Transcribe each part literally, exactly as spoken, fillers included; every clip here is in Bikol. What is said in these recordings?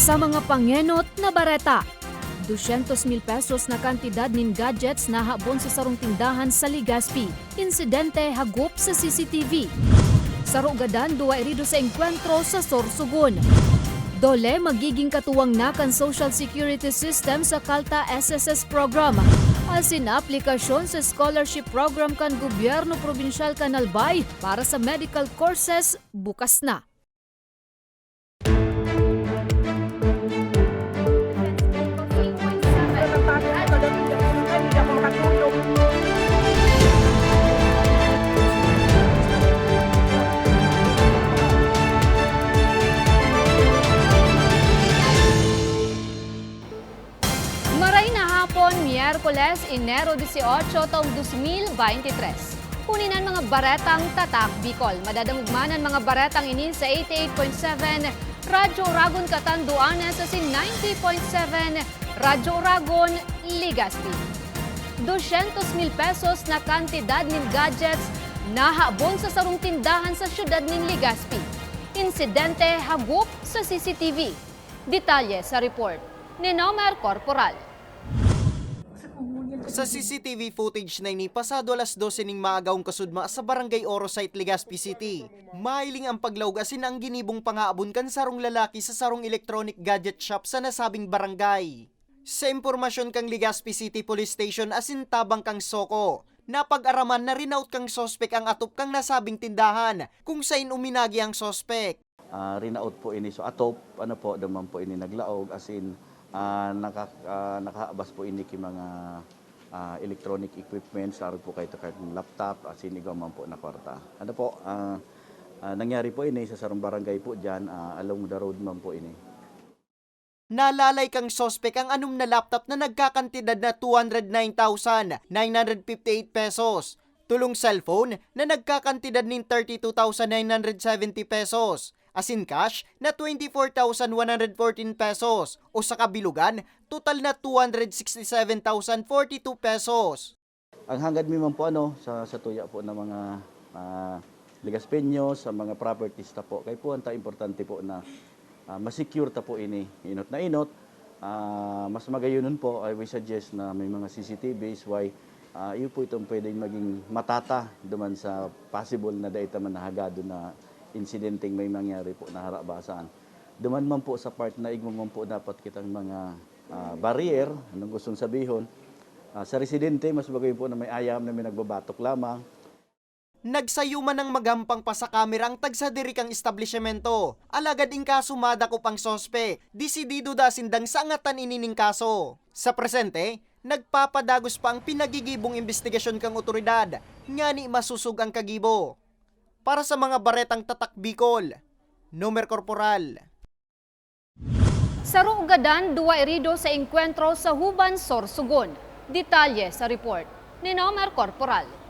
Sa mga pangenot na bareta, dosyentos mil pesos na kantidad nin gadgets nahabon sa sarong tindahan sa Legazpi. Insidente hagop sa C C T V. Saro gadan, duwa herido sa engkwentro sa Sorsogon. DOLE magiging katuwang na kan Social Security System sa CALTA S S S program. Asin aplikasyon sa scholarship program kan Gobyerno Probinsyal kan Albay para sa medical courses bukas na. Maray na hapon, Miyerkules, Enero dieciocho, taong dos mil veintitrés. Kunin an mga baretang Tatak Bicol. Madadangog man an mga baretang ini sa eighty-eight point seven Radyo Uragon, Catanduanes, asin ninety point seven Radyo Uragon, Legazpi. Dosyentos mil pesos na kantidad nin gadgets nahabon sa sarong tindahan sa siyudad nin Legazpi. Insidente hagop sa C C T V. Detalye sa report ni Nomer Corporal. Sa C C T V footage na ini, pasado alas dose ning maagahong kasudma sa Barangay Oro Site, Legazpi City, mahiling ang paglaog asin ang ginibong pangaabon kan sarong lalaki sa sarong electronic gadget shop sa nasabing barangay. Sa impormasyon kan Legazpi City Police Station asin tabang kan SOCO, napag-araman na rinaot kan suspek ang atop kan nasabing tindahan, kung sain uminagi ang suspek. Ah, rinaot po ini sa atop, ano po, duman po ini naglaog, as in, ah, naka-, ah, nakahabas po ini ki mga, ah, electronic equipments, arog po kaito kan laptop, as in, igwa man po na kwarta. Ano po, ah, ah, nangyari po ini sa sarong barangay po diyan, ah, along the road man po ini. Nalalay kan suspek ang anom na laptop na nagkakantidad na two hundred nine thousand nine hundred fifty-eight pesos, tolong cellphone na nagkakantidad nin thirty-two thousand nine hundred seventy pesos, asin cash na twenty-four thousand one hundred fourteen pesos, o sa kabilugan, total na two hundred sixty-seven thousand forty-two pesos. Ang hangad mi man po, ano, sa, sa tuya po ng mga, ah, Legaspeños, sa mga properties ta po. Kaya po, ang ta importante po na, ah, ma-secure ta po ini. Inot na inot, ah, mas magayonon po, I will suggest na may mga C C T Vs, why, ah, iyo po itong pwedeng maging matata duman sa possible na dai ta man nahagado na insidenteng may mangyari po na harabasan. Duman man po sa part na igwa man po dapat kitang mga, ah, barrier, anong gustong sabihon, ah, sa residente, mas magayon po na may ayam na may nagbabatok lamang. Nagsayo man nang maghampang pa sa kamera ang tagsadiri kan establisyemento. Alagad in kaso madakop ang sospe, desidido daa sindang saangatan ini nin kaso. Sa presente, nagpapadagos pa ang pinagigibong imbestigasyon kan otoridad, ngani masosog ang kagibo. Para sa mga baretang Tatak Bicol, Nomer Corporal. Saro gadan, duwa herido sa engkwentro sa Juban, Sorsogon. Detalye sa report ni Nomer Corporal.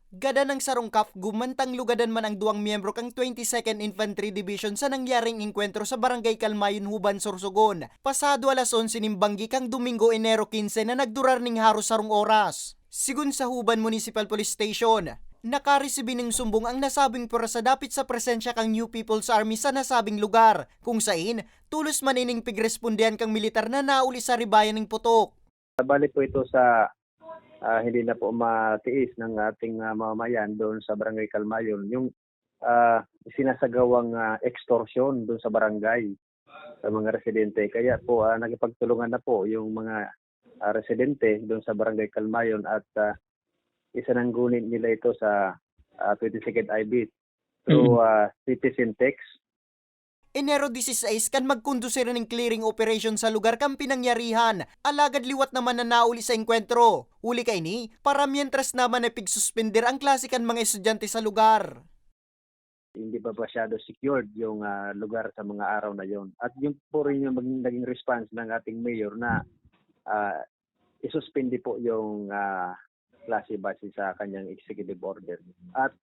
Gadan ang sarong CAFGU, mantang lugadan man ang duwang miyembro kan twenty-second Infantry Division sa nangyaring engkwentro sa Barangay Calmayon, Juban, Sorsogon, pasado alas onse nin banggi kan Domingo, Enero quince, na nagdurar nin haros sarong oras. Sigon sa Juban Municipal Police Station, nakaresibi nin sumbong ang nasabing pwersa dapit sa presensya kan New People's Army sa nasabing lugar, kung sain, tolos man ining pigrespondehan kan militar na nauli sa ribayan nin putok. Bali po ito sa, ah, hindi na po matiis ng ating, ah, mamamayan doon sa Barangay Calmayon, yung, ah, sinasagawang, ah, extortion doon sa barangay, sa mga residente. Kaya po, ah, nakipagtulungan na po yung mga, ah, residente doon sa Barangay Calmayon at, ah, isinangguni nila ito sa, ah, twenty-second I B through, ah, citizen text. Enero dieciséis kan magkondusir nin clearing operation sa lugar kan pinangyarihan, alagad liwat naman na nauli sa engkwentro. Huli kaini, para mientras naman na pigsuspender ang klase kan mga estudyante sa lugar. Hindi pa masyado secured yung, ah, lugar sa mga araw na yon. At yun po rin yung maging, naging response ng ating mayor na, ah, isuspindi po yung, ah, klase base sa kanyang executive order. At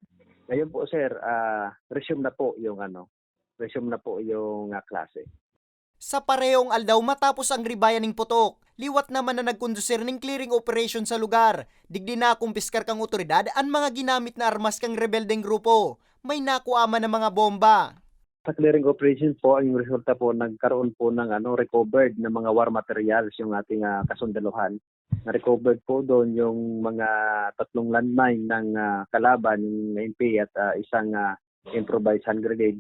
ngayon po, sir, ah, resume na po yung ano, resume na po yung, ah, klase. Sa parehong aldaw matapos ang ribayan ning putok, liwat naman na nagkondusir ning clearing operation sa lugar. Digdi nakumpiskar kan otoridad an mga ginamit na armas kan rebeldeng grupo. May nakua man na mga bomba. Sa clearing operation po, ang resulta po, nagkaroon po ng, ano, recovered na mga war materials yung ating, ah, kasundaluhan. Na-recovered po doon yung mga tatlong landmine ng, ah, kalaban, yung M P at, ah, isang, ah, improvised hand grenade,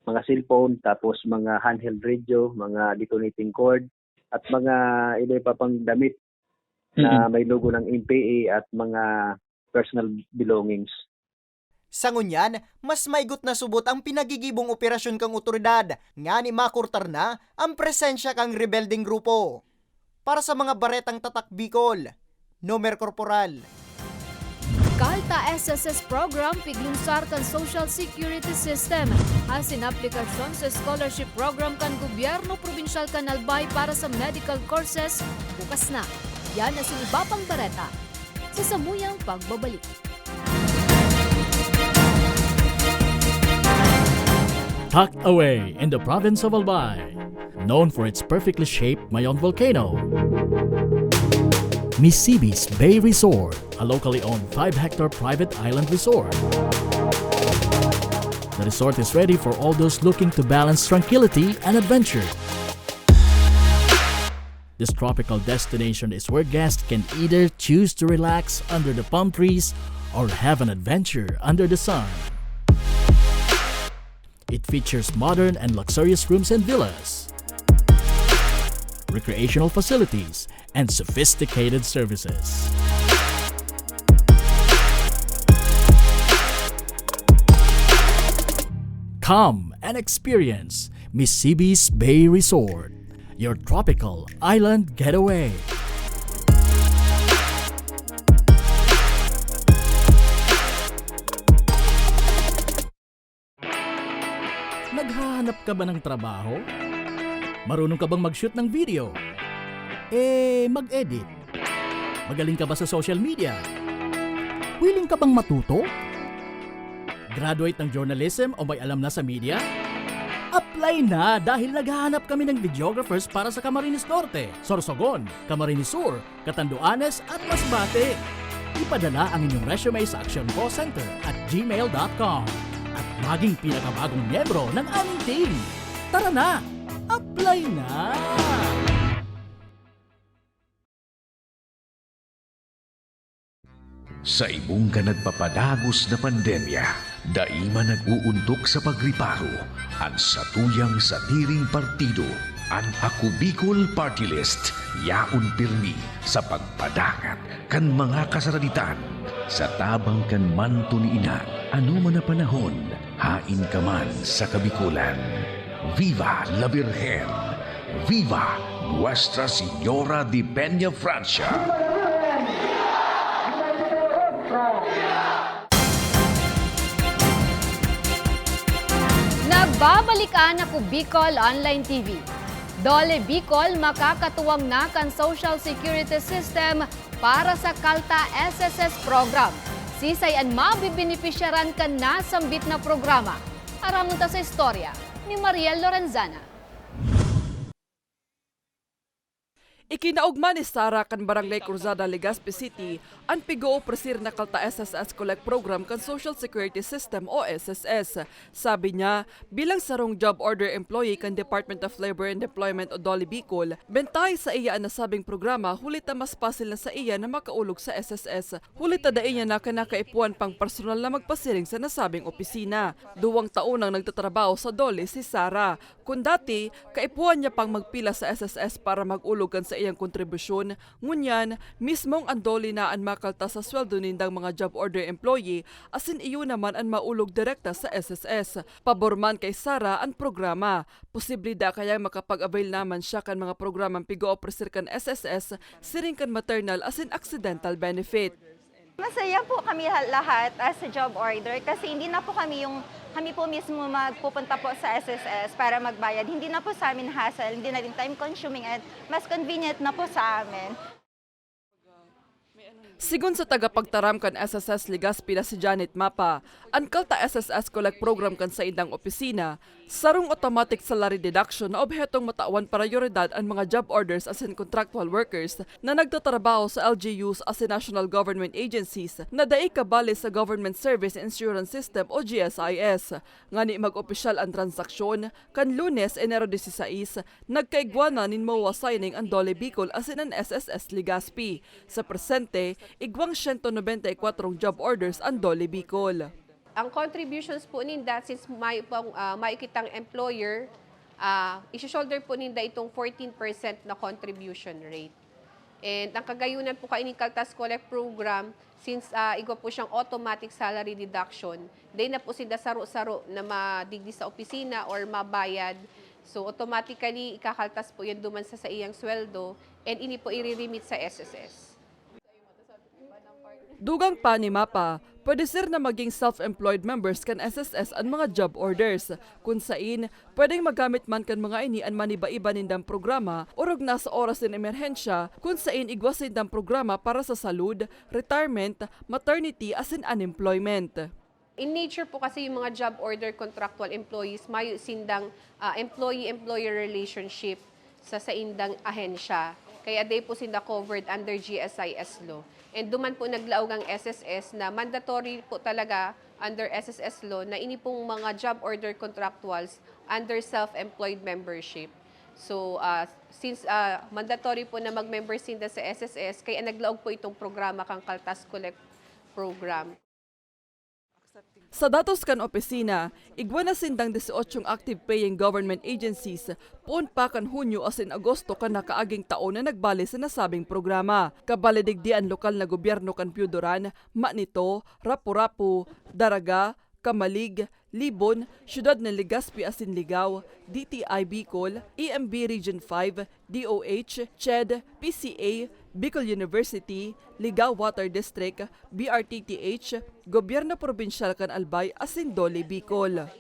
mga cellphone, tapos mga handheld radio, mga detonating cord, at mga iba pa pang damit na Mm. may logo ng M P A at mga personal belongings. Sa ngunyan, mas maigot na subot ang pinagigibong operasyon kan awtoridad, ngani makurtar na ang presensya kan rebeldeng grupo. Para sa mga baretang Tatak Bicol, Nomer Corporal. Kalta S S S program piglunsar kan Social Security System asin aplikasyon sa scholarship program kan gobyerno probinsyal kan Albay para sa medical courses bukas na. Yan asin iba pang bareta sa samuyang pagbabalik. Tucked away in the province of Albay, known for its perfectly shaped Mayon volcano, Misibis Bay Resort, a locally owned five-hectare private island resort. The resort is ready for all those looking to balance tranquility and adventure. This tropical destination is where guests can either choose to relax under the palm trees or have an adventure under the sun. It features modern and luxurious rooms and villas, recreational facilities, and sophisticated services. Come and experience Misibis Bay Resort, your tropical island getaway. Naghahanap ka ba ng trabaho? Marunong ka bang mag-shoot ng video? Eh, mag-edit? Magaling ka ba sa social media? Willing ka bang matuto? Graduate ng journalism o may alam na sa media? Apply na, dahil naghahanap kami ng videographers para sa Camarines Norte, Sorsogon, Camarines Sur, Catanduanes at Masbate. Ipadala ang inyong resume sa actioncallcenter at gmail dot com at maging pinakabagong miyembro ng aming team. Tara na! Apply na! Sa ibong kan nagpapadagos na pandemya, dai man nag-uuntok sa pagriparo an satuyang sadiring partido. An Ako Bicol Party List yaon pirmi sa pagpadangat kan mga kasaraditan. Sa tabang kan manto ni Ina, anoman na panahon, haen ka man sa Kabikolan. Viva la Virgen! Viva Nuestra Señora de Peña Francia! Nagbabalik an Ako Bicol Online T V. DOLE Bicol makakatuwang na kan Social Security System para sa Kalta S S S program. Sisay an mabebenepisyaran kan nasambit na programa? Aramon ta sa istorya ni Mariel Lorenzana. Ikinaogma ni Sara kan Barangay Cruzada, Legazpi City, an pig-oofreser na Kalta S S S Collect Program kan Social Security System o S S S. Sabi niya, bilang sarong job order employee kan Department of Labor and Employment o DOLE Bicol, bentahe saiya an nasabing programa, huli ta mas pasil na saiya na makaolog sa S S S. Huli ta dai niya na kinakaipuhan pang personal na magpasiring sa nasabing opisina. Duwang taon nang nagtatrabaho sa DOLE si Sara. Kun dati, kaipuhan niya pang magpila sa S S S para mag-olog kan saiyang kontribusyon, ngunyan, mismong an DOLE na an makalta sa sweldo nindang mga job order employee, asin iyo naman an maolog direkta sa S S S. Pabor man kay Sara an programa. Posible da kayang makapag-avail naman siya kan mga programang pig-oofreser kan S S S, siring kan maternal asin accidental benefit. Masaya po kami ha-, lahat as a job order kasi hindi na po kami yung, kami po mismo magpupunta po sa S S S para magbayad. Hindi na po sa amin hassle, hindi na din time consuming at mas convenient na po sa amin. Sigon sa tagapagtaram kan S S S Legazpi na si Janet Mapa, an Kalta S S S Collect Program kan saindang opisina, sarong automatic salary deduction na obhetong matawan prioridad an mga job orders asin contractual workers na nagtatrabaho sa L G Us asin national government agencies na dai kabali sa Government Service Insurance System o G S I S. Ngani mag-opisyal an transaksyon, kan Lunes, Enero dieciséis, nagkaigwa na nin MOA signing an DOLE Bicol asin an S S S Legazpi. Sa presente, igwang siyento nobenta y kwatro job orders an DOLE Bicol. Ang contributions po ninda, since may pang, ah, may kitang employer, ah, isi-shoulder po ninda itong fourteen percent na contribution rate. And ang kagayunan po kaining Kaltas Collect Program, since, ah, igwa po siyang automatic salary deduction, dai na po sinda saro-saro na madigdi sa opisina or mabayad. So, automatically, ikakaltas po yan duman sa saiyang sweldo, and ini po iriremit sa S S S. Dugang pa ni Mapa, pwede sir na maging self-employed members kan S S S an mga job orders, kun sain pwedeng magamit man kan mga ini an maniba-iba nindang programa, orog na sa oras nin emerhensya, kun sain igwa sindang programa para sa salud, retirement, maternity, asin unemployment. In nature po kasi yung mga job order contractual employees, mayo sindang, ah, employee-employer relationship sa saindang ahensya. Kaya dai po sinda covered under G S I S law. And duman po naglaog ang S S S na mandatory po talaga under S S S law na ini pong mga job order contractuals under self-employed membership. So, ah, since, ah, mandatory po na mag-member sinda sa S S S, kaya naglaog po itong programa kang Kaltas Collect Program. Sa datos kan opisina, igwa na sindang dieciocho active paying government agencies, poon pa kan Hunyo asin Agosto kan nakaaging taon na nagbale sa nasabing programa. Kabale digdi an lokal na gobyerno kan Pioduran, Manito, Rapu-Rapu, Daraga, Camalig, Libon, Siyudad na Legazpi asin Ligao, D T I Bicol, E M B Region five, D O H, ched, P C A, Bicol University, Ligao Water District, B R T T H, Gobyerno Probinsyal kan Albay asin DOLE Bicol.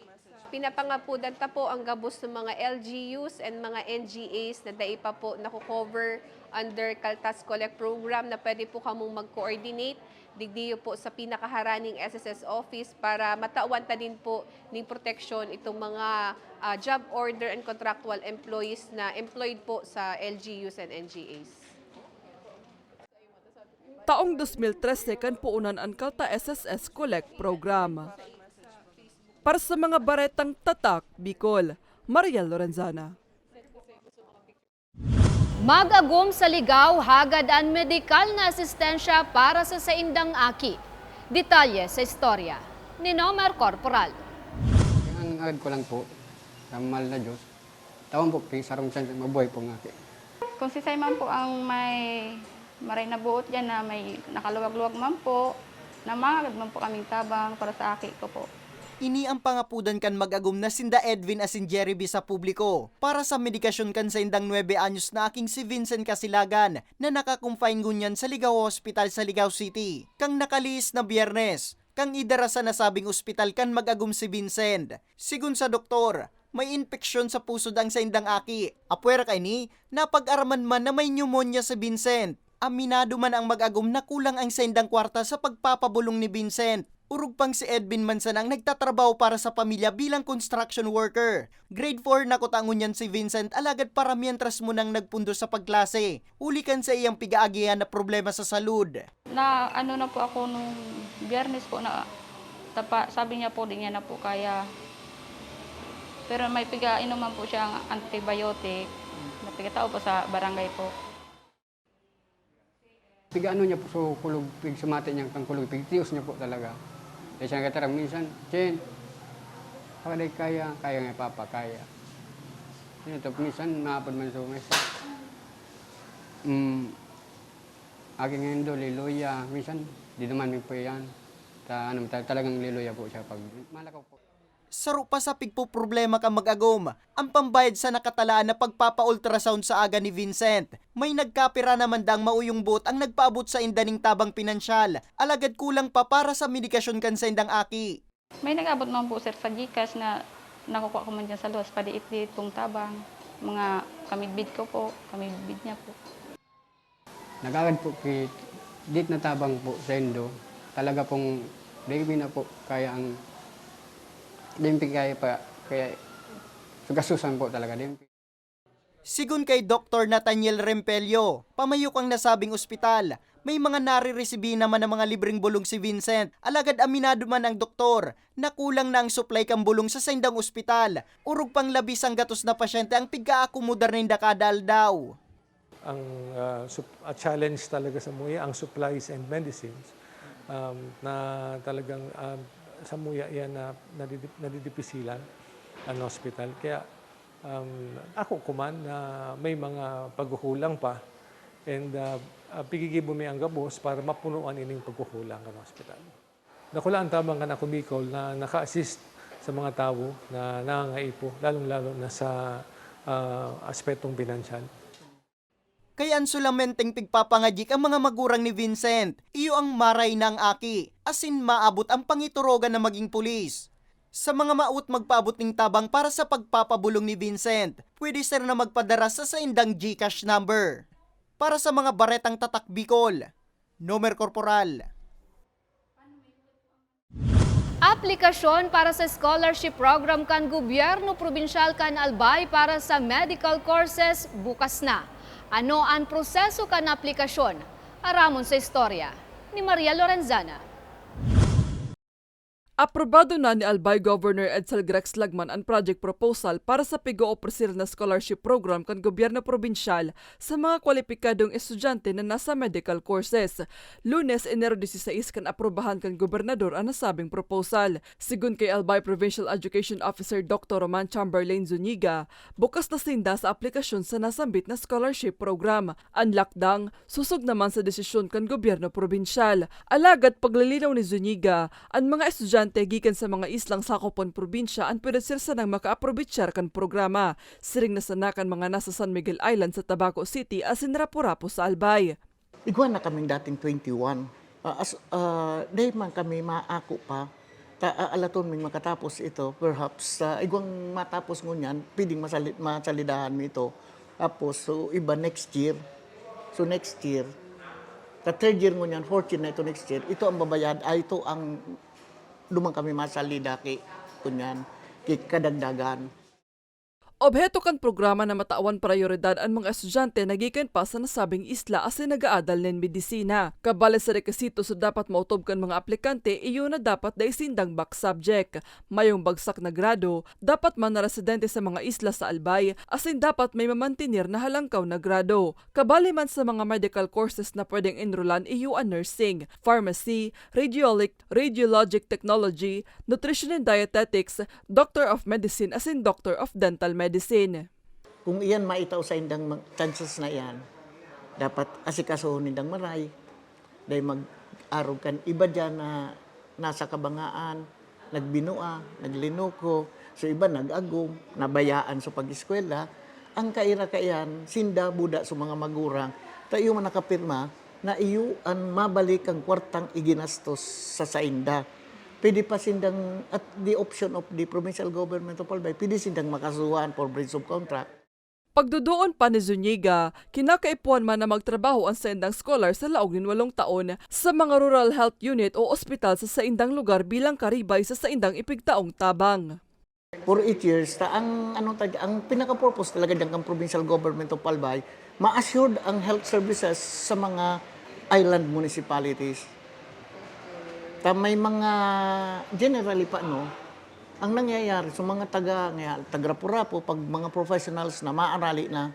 Pinapangapudan ta po ang gabos ng mga L G Us and mga N G As na dai pa po nako-cover under Kaltas Collect Program na pwede po kamong mag-coordinate digdiyo po sa pinakaharaning S S S office para matawan ta din po ning proteksyon itong mga, ah, job order and contractual employees na employed po sa L G Us and N G As. Taong dos mil trese kan puunan an Kalta S S S Collect Program. Para sa mga baretang Tatak Bicol, Mariel Lorenzana. Mag-agom sa Ligao hagad an medikal na asistensya para sa saindang aki. Detalye sa istorya ni Nomer Corporal. Ang hangad ko lang po sa mahal na Diyos, tawan po, pi-, sarong chance mabuhay po ang aki. Kung si Simon po ang may maray na buot diyan na may nakaluwag-luwag man po, namangagad man po kaming tabang para sa aki ko po. Ini ang pangapudan kan mag-agom na sinda Edwin asin Jerry B sa publiko para sa medikasyon kan saindang nuebe anyos na aking si Vincent Casilagan na naka-confine ngunyan sa Ligao Hospital sa Ligao City. Kan nakalihis na Biyernes, kan idara sa nasabing ospital kan mag-agom si Vincent. Sigon sa doktor, may impeksyon sa pusod ang saindang aki. Apwera kaini, napag-araman man na may pneumonia si Vincent. Aminado man ang mag-agom na kulang ang saindang kwarta sa pagpapabolong ni Vincent. Orog pang si Edwin man sana ang nagtatrabaho para sa pamilya bilang construction worker. Grade four na kuta ngunyan si Vincent, alagad para mientras munang nagpundo sa pagklase, huli kan saiyang pig-aagihan na problema sa salud. Na ano na po ako nung Biyernes po na tapa, sabi niya po di niya na po kaya. Pero may pigainuman po siyang antibiotic. Napigatao po sa barangay po. Pig-ano niya po sa kulog, pig-, sumati niya kang kulog, pigtios niya po talaga. Kaya siya nagtatarang minsan, "Chen, pakaday kaya, kaya nga papa, kaya." Yun, tapos minsan, maapod man sa minsan. Mm, aking nga indo, liluya, minsan, di naman may po yan. Ta-, ano, ta-, talagang liluya po siya pag malakaw po. Saro pa sa pigpoproblema kan mag-agom, ang pambayad sa nakatalaan na pagpapa-ultrasound sa aga ni Vincent. May nagkapira naman daang mauyong buot ang nagpaabot sainda ning tabang pinansyal, alagad kulang pa para sa medikasyon kan saindang aki. May nag-abot naman po, sir, sa GCash na nakukuha ko man dyan sa luwas, padiit-diit pong tabang. Mga kamidbid ko po, kamidbid niya po. Nag-agad po ki-, Dit na tabang po saindo, talaga pong dai mi na po kaya ang, dai mi kaya pa, kaya gasusan po talaga, dai mi. Sigon kay Doktor Nathaniel Rempelio, pamayok ang nasabing ospital, may mga nariresibi naman ng mga libreng bulong si Vincent. Alagad aminado man ang doktor na kulang na ang supply kan bulong sa saindang ospital. Orog pang labis ang gatos na pasyente ang pig-aakomodar ninda kada aldaw. Ang, ah, sup-, ah, challenge talaga samuya ang supplies and medicines, um, na talagang, um, samuya yan na nadidip-, nadidipisilan ang hospital. Kaya, um, ako kuman na may mga pagkukulang pa and, ah, ah, pigigibo mi ang gabos para mapunuan ining pagkukulang kan hospital. Dakula ang tabang kan Ako Bicol na naka-assist sa mga tawo na nangangaipo, lalong-lalo na sa, ah, aspetong pinansyal. Kaya an solamenteng pigpapangadyi kan mga magurang ni Vincent, iyo ang maray na ang aki, asin maabot ang pangiturogan na maging pulis. Sa mga maawot magpaabot nin tabang para sa pagpapabolong ni Vincent, pwede sira na magpadara sa saindang GCash number. Para sa mga Baretang Tatak Bicol, Nomer Corporal. Aplikasyon para sa scholarship program kan gobyerno probinsyal kan Albay para sa medical courses bukas na. Ano an proseso kan aplikasyon? Aramon sa istorya ni Maria Lorenzana. Aprobado na ni Albay Governor Edsel Grex Lagman an project proposal para sa pig-oofreser na scholarship program kan gobyerno probinsyal sa mga kwalipikadong estudyante na nasa medical courses. Lunes, Enero dieciséis, kan aprubahan kan gobernador an nasabing proposal. Sigon kay Albay Provincial Education Officer Doktor Roman Chamberlain Zuniga, bukas na sinda sa aplikasyon sa nasambit na scholarship program. An lakdang, sosog naman sa desisyon kan gobyerno probinsyal. Alagad paglilinaw ni Zuniga, an mga estudyante gikan sa mga islang sakop kan probinsya an pwede sira sanang makaaprovechar kan programa. Siring na sana kan mga nasa San Miguel Island sa Tabaco City asin Rapu-Rapu sa Albay. Igwa na kaming dating twenty-one. Ah, as, ah, dai man kami maako pa. Ta, ah, alaton ming makatapos ito, perhaps, ah, igwang matapos ngunyan, pwedeng masali-, masalidahan mi ito. Tapos, so, iba next year. So, next year, sa third year ngunyan, fourth year na ito next year, ito ang babayad, ay, ito ang duman kami masalida ki, kunyan, ki kadagdagan. Obheto kan programa na matawan prayoridad an mga estudyante na gikan pa sa nasabing isla asin nag-aadal nin medisina. Kabali sa rekisito sa dapat maotob kan mga aplikante, iyo na dapat dai sindang back subject, mayong bagsak na grado, dapat man na residente sa mga isla sa Albay, asin dapat may mamantener na halangkaw na grado. Kabali man sa mga medical courses na pwedeng enrolan, iyo an nursing, pharmacy, radiolic-, radiologic technology, nutrition and dietetics, Doctor of Medicine asin Doctor of Dental Medicine. Kung iyan maitao sa indang ma-, chances na iyan, dapat asikasuhon nindang maray. Dahil mag-arog kan iba diyan na nasa kabangaan, nagbinua, naglinuko, so iba nag-agom, nabayaan sa pag-eskwela. Ang kaira kaiyan, sinda buda sa mga magurang, ta iyo man nakapirma, na iyo an mabalik ang kwartang iginastos sa sainda. Pwede pa sindang, at the option of the provincial government of Albay, pwede sindang makasuhan for breach of contract. Pagduduon pa ni Zuniga, kinakaipuhan man na magtrabaho an saindang scholar sa laog nin walong taon sa mga rural health unit o ospital sa saindang lugar bilang karibay sa saindang ipigtaong tabang. For eight years, ta ang, ano, tag-, ang pinaka-purpose talaga diyan kang provincial government of Albay, ma-assured ang health services sa mga island municipalities. Ta may mga, generally pa, no, ang nangyayari sa mga taga, nga, taga Rapu-Rapu, pag mga professionals na maarali na,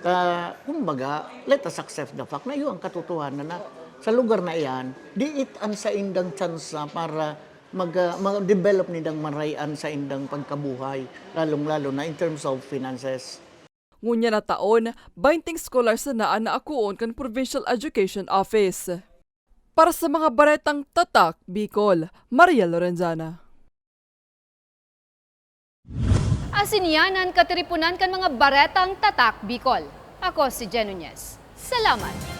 ta, kumbaga, let us accept the fact na iyo ang katotohanan na sa lugar na iyan, diit ang saindang tsansa para mag-, ah, ma-develop nindang maray an saindang pagkabuhay, lalong-lalo na in terms of finances. Ngunyan na taon, baynte scholar sana an naakoon kan Provincial Education Office. Para sa mga baretang Tatak Bicol, Maria Lorenzana. Asin iyan an katiriponan kan mga baretang Tatak Bicol. Ako si Jen Nunez. Salamat!